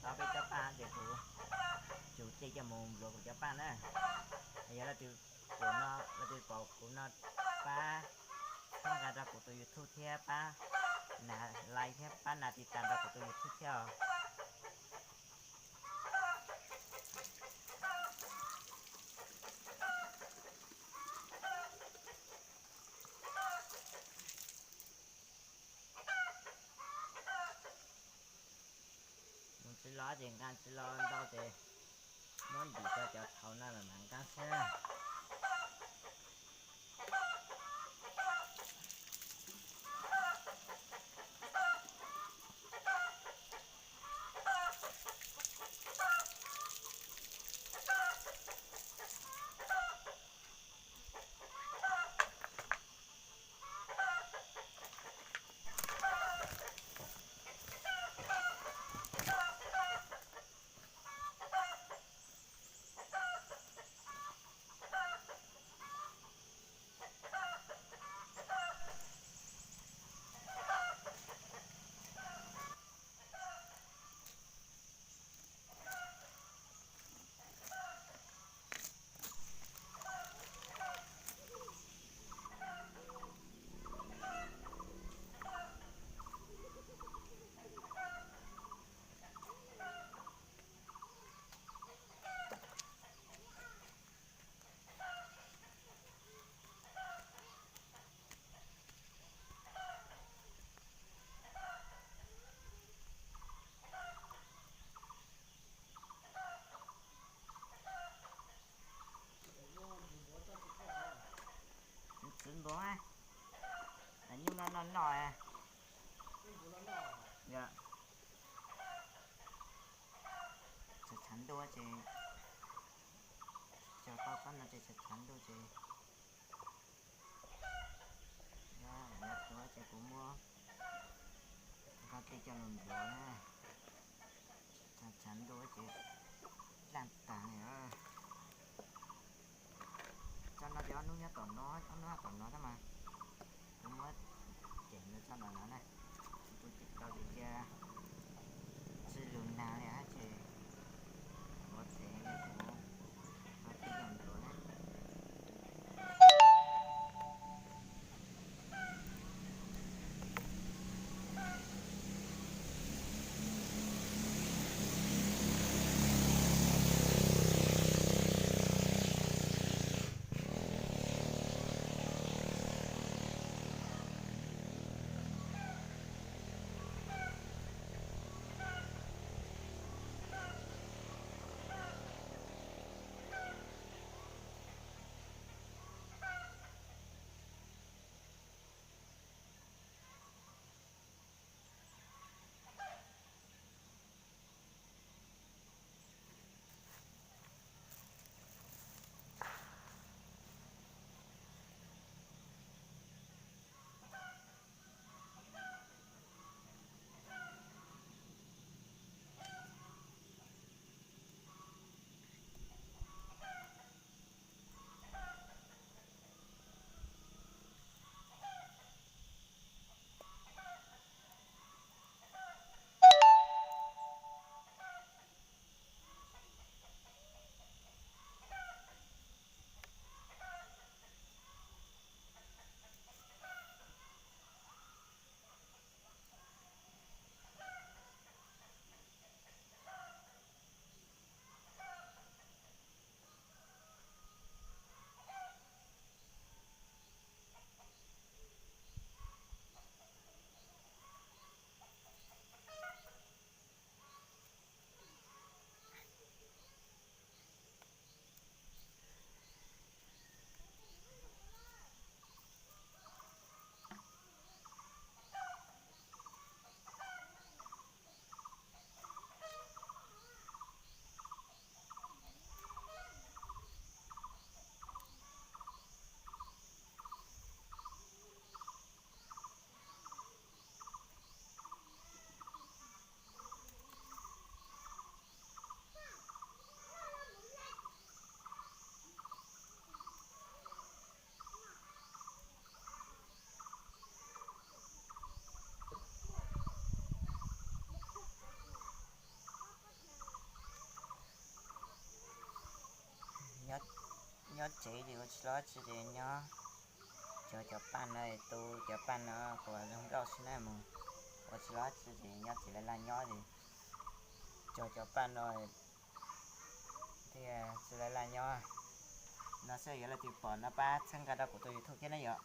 tau peb cov paj ces kuv tsum cej coj mus nplua kuv cov paj na. Yog leej twg pom no, leej twg pom kuv no pab txhawb nqa rau kuv tus YouTube thiab pab nas like thiab pab nas tiv tas rau kuv tus YouTube thiab os. Mus tsis los ces nqa tsis los ntau ces muab ntim rau cov thaum no los mas nqa xwb. Txwv ntuav, nyuj no noj noj. Tshav tshav ntuj ces, cog tau tsob no ces tshav tshav ntuj ces, yog tuav ces kuv muab nqa tej coj los ntuav na. Tshav tshav ntuj ces laj tag li. Tsob no ces ob hnub nyob tom no, ob hnub nyob tom no tab mas kuv muab cem ntawm tsob no no na. Kuv tus tsis tau ces cia tsis lus nag li ces ua tsev li kuv nqa tej coj ntuav na. Nyob tsev ces ua tsis tau dab tsi ces nyob, cog cov paj no, tu cov paj no kom zoo nkauj xwb na, mus ua tsis tau dab tsi ces nyob tsev laj laj nyob ces cog cov paj no thiaj tsis laj laj nyob. No xwb, yog leej twg pom no pab txhawb nqa rau kuv tus YouTube thiab na yom.